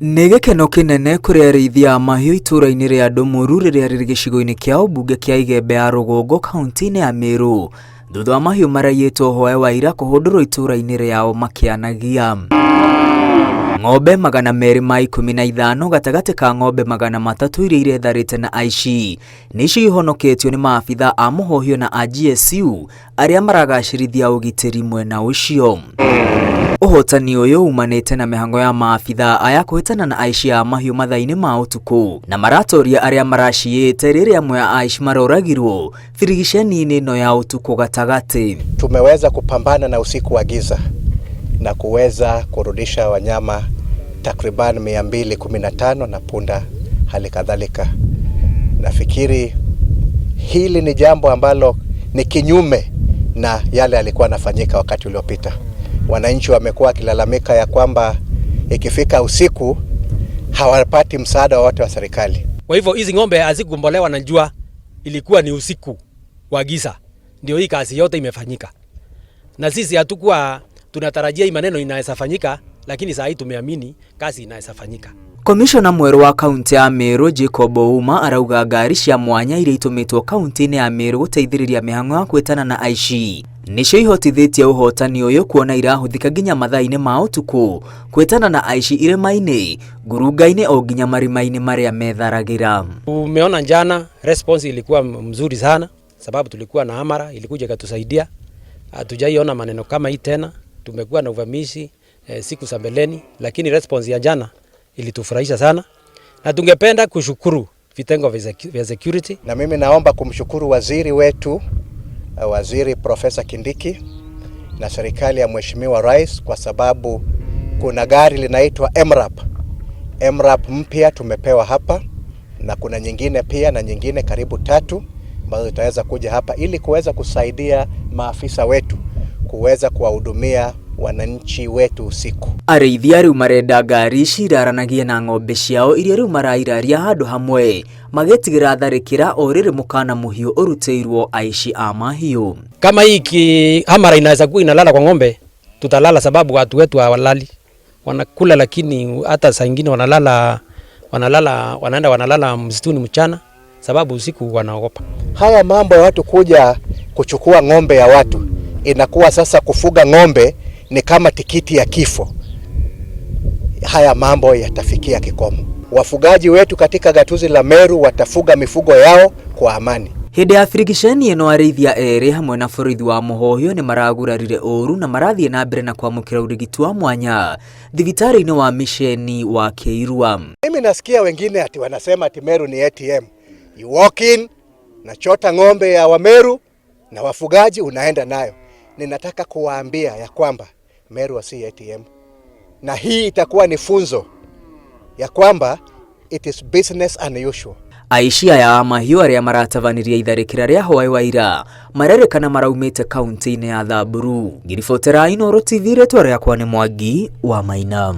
Nĩ gĩkeno kĩnene kũrĩ arĩithia a mahiũ itũũra-inĩ rĩa Ndũmũru rĩrĩa rĩrĩ gĩcigo-inĩ kĩa ũmbunge kĩa Igembe ya Rũgongo kaunti-inĩ ya Meru thutha wa mahiũ maraiyĩtwo hwaĩ wa ira kũhũndũrwo itũũra-inĩ rĩao makĩanagia. Ng'ombe 215 gatagatĩ ka ng'ombe 300 iria iretharĩte na aici nĩcio ihonoketio nĩ maabitha a mũhohio na a GSU arĩa maragacĩrithia ũgitĩri mwena ũcio. Ũhotani ũyũ umanĩte na mĩhango ya maabitha aya kũhĩtana na aici a mahiũ mathaa-inĩ ma ũtukũ na maratoria arĩa maraciyĩte rĩrĩa amwe a aici maroragirwo birigiceni-inĩ ĩno ya ũtukũ gatagatĩ. Tumeweza kupambana na usiku wa giza na kuweza kurudisha wanyama takriban 215 na punda hali kadhalika. Nafikiri hili ni jambo ambalo ni kinyume na yale yalikuwa yanafanyika wakati uliopita. Wananchi wamekuwa wakilalamika ya kwamba ikifika usiku hawapati msaada wowote wa serikali. Kwa hivyo hizi ng'ombe hazikukombolewa na jua, ilikuwa ni usiku wa giza ndio hii kazi yote imefanyika, na sisi hatukuwa tunatarajia hii maneno inaweza fanyika, lakini saa hii tumeamini kazi inaweza fanyika. Komishona mwerũ wa kaunti ya Meru Jacob Ouma arauga ngari cia mwanya iria itũmĩtwo kaunti-inĩ ya Meru gũteithĩrĩria mĩhang'o ya kwĩtana na aici nĩcio ihotithĩtie ũhotani ũyũ kuona irahũthĩka nginya mathaa-inĩ ma ũtukũ kwĩtana na aici irĩma-inĩ, ngurunga-inĩ o nginya marima-inĩ marĩa metharagĩra. Umeona jana response ilikuwa mzuri sana, sababu tulikuwa na Hamara ilikuja ikatusaidia. Hatujaiona maneno kama hii tena. Tumekuwa na uvamizi siku za mbeleni, lakini response ya jana ilitufurahisha sana, na tungependa kushukuru vitengo vya security. Na mimi naomba kumshukuru waziri wetu, Waziri Profesa Kindiki na serikali ya Mheshimiwa Rais kwa sababu kuna gari linaitwa MRAP. MRAP mpya tumepewa hapa na kuna nyingine pia na nyingine karibu tatu ambazo zitaweza kuja hapa ili kuweza kusaidia maafisa wetu kuweza kuwahudumia wananchi wetu usiku. Arĩithia rĩu marenda ngari ici iraranagie na ng'ombe ciao iria rĩu marairaria handũ hamwe magĩtigĩra tharĩkĩra o rĩrĩ mũkana mũhiũ ũrutĩirwo aici a mahiũ. Kama hii Hamara inaweza kuwa inalala kwa ng'ombe, tutalala sababu watu wetu hawalali, wanakula, lakini hata saa ingine wanalala, wanalala, wanaenda wanalala msituni mchana sababu usiku wanaogopa. Haya mambo ya watu kuja kuchukua ng'ombe ya watu inakuwa sasa kufuga ng'ombe ni kama tikiti ya kifo. Haya mambo yatafikia kikomo. Wafugaji wetu katika gatuzi la Meru watafuga mifugo yao kwa amani. Hĩndĩ ya birigiceni ĩno arĩithia erĩ hamwe na borithi wa mũhohio nĩ maragurarire ũru na marathiĩ na mbere na kwamũkĩra ũrigiti wa mwanya thibitarĩ-inĩ wa misheni wa Kĩirua. Mimi nasikia wengine ati wanasema ati Meru ni ATM. You walk in, nachota ng'ombe ya Wameru na wafugaji unaenda nayo. Ninataka kuwaambia ya kwamba Meru si ATM, na hii itakuwa ni funzo ya kwamba it is business unusual. Aici aya a mahiũ arĩa maratabanirie itharĩkĩra rĩa hwaĩ wa ira marerĩkana maraumĩte kaunti-inĩ ya Samburu. Ngiribotera Inooro TV, rĩtwa rĩakwa nĩ Mwangi wa Maina.